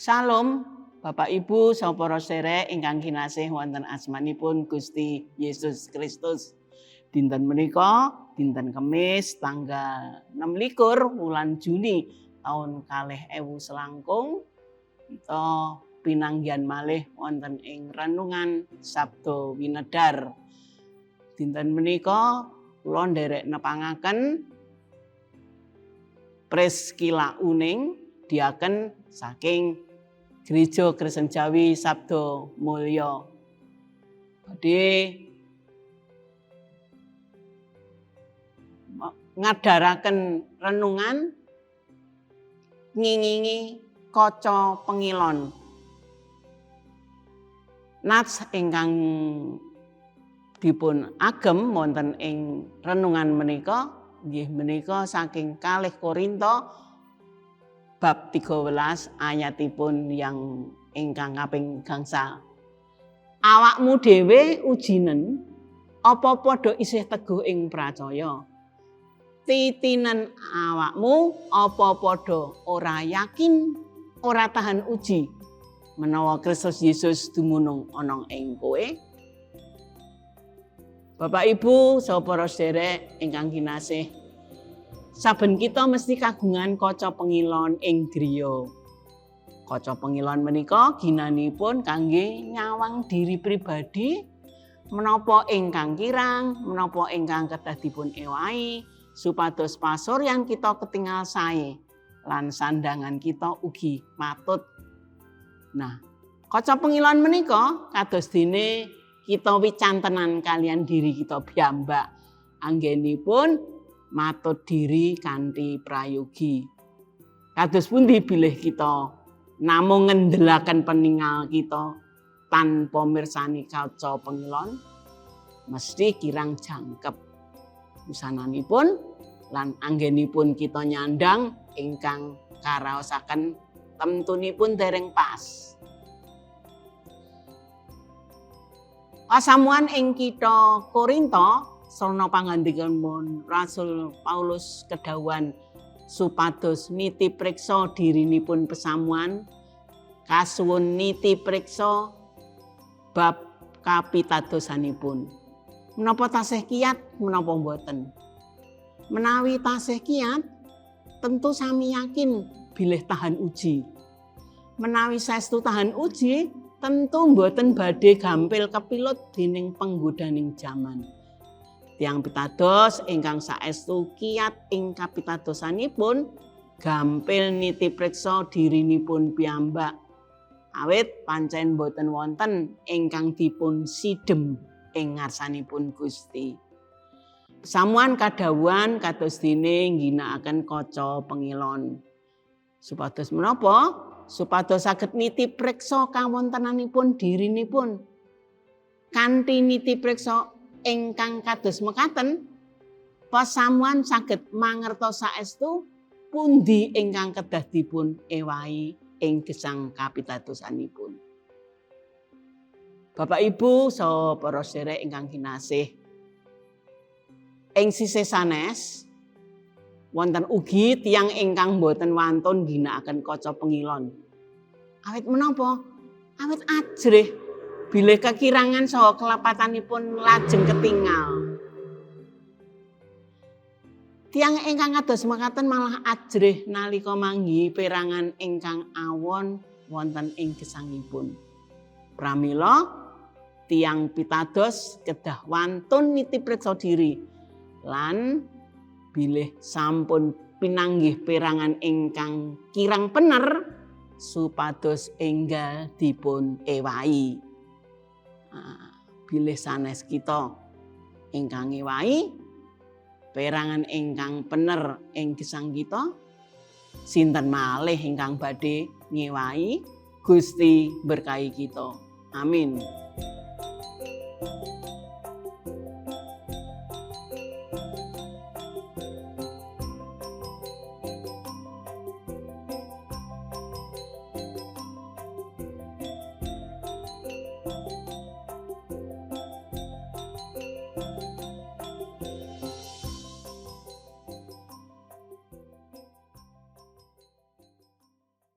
Salam Bapak Ibu saha para sedherek ingkang kinasih wonten asmanipun Gusti Yesus Kristus. Dinten menika dinten Kemis tanggal 26 wulan Juni taun 2021 kita pinanggihan malih wonten ing renungan Sabda Winedar. Dinten menika kula nderek nepangaken Priskila Uning, diaken saking Gereja Kristen Jawi Sabda Mulya. Badhe ngadaraken renungan ngingingi kaca pengilon. Nats ingkang dipun agem wonten ing renungan menika nggih menika saking 2 Korinto bab 13 ayatipun yang ingkang kaping gangsal. Awakmu dhewe ujinen apa padha isih teguh ing pracaya. Titinen awakmu apa padha ora yakin, ora tahan uji menawa Kristus Yesus dumunung ana ing kowe. Bapak Ibu saha para sedherek ingkang kinasih, saben kita mesti kagungan kaca pengilon ing griya. Kaca pengilon menika ginanipun kangge nyawang diri pribadi menapa ingkang kirang, menapa ingkang kedah dipun ewahi supados pasuryan kita ketingal sae lan sandangan kita ugi matut. Nah, kaca pengilon menika kados dene kita wicantenan kalian diri kita piyambak anggenipun matut diri kanthi prayogi. Kados pundi bilih kita namung ngendelaken peningal kita tanpa mirsani kaca pengilon, mesti kirang jangkep wusananipun lan anggenipun kita nyandang ingkang karaosaken temtunipun dereng pas. Pasamuan ing kitha Korinto sarana pangandikanipun Rasul Paulus kedhawuhan supados niti priksa dirinipun pesamuan, kasuwun niti priksa bab kapitadosanipun. Menapa tasih kiat, menapa mboten? Menawi tasih kiat, tentu sami yakin bilih tahan uji. Menawi saestu tahan uji, tentu mboten badhe gampil kepilut dening penggodaning jaman. Tiyang pitados ingkang saestu kiat ing kapitadosanipun gampil niti priksa dirinipun piyambak. Awit pancen boten wonten ingkang dipun sidhem ing ngarsanipun Gusti. Pesamuan kadhawuhan kados dene ngginakaken kaca pengilon. Supados menapa? Supados saged niti priksa kawontenanipun dirinipun. Kanthi niti priksa ingkang kados mekaten, pasamuan saged mangertos saestu pundi ingkang kedah dipun ewahi ing gesang kapitadosanipun. Bapak Ibu saha para sedherek ingkang kinasih, ing sisih sanes wonten ugi tiyang ingkang boten wantun ngginakaken kaca pengilon. Awit menapa? Awit ajrih bilih kekirangan saha kelepatanipun lajeng ketingal. Tiyang ingkang kados mekaten malah ajrih nalika manggihi perangan ingkang awon wonten ing gesangipun. Pramila tiyang pitados kedah wantun niti priksa diri lan bilih sampun pinanggih perangan ingkang kirang pener supados enggal dipun ewahi. Nah, bilih sanes kita ingkang ngewahi perangan ingkang pener ing gesang kita, sinten malih ingkang badhe ngewahi? Gusti berkahi kita. Amin.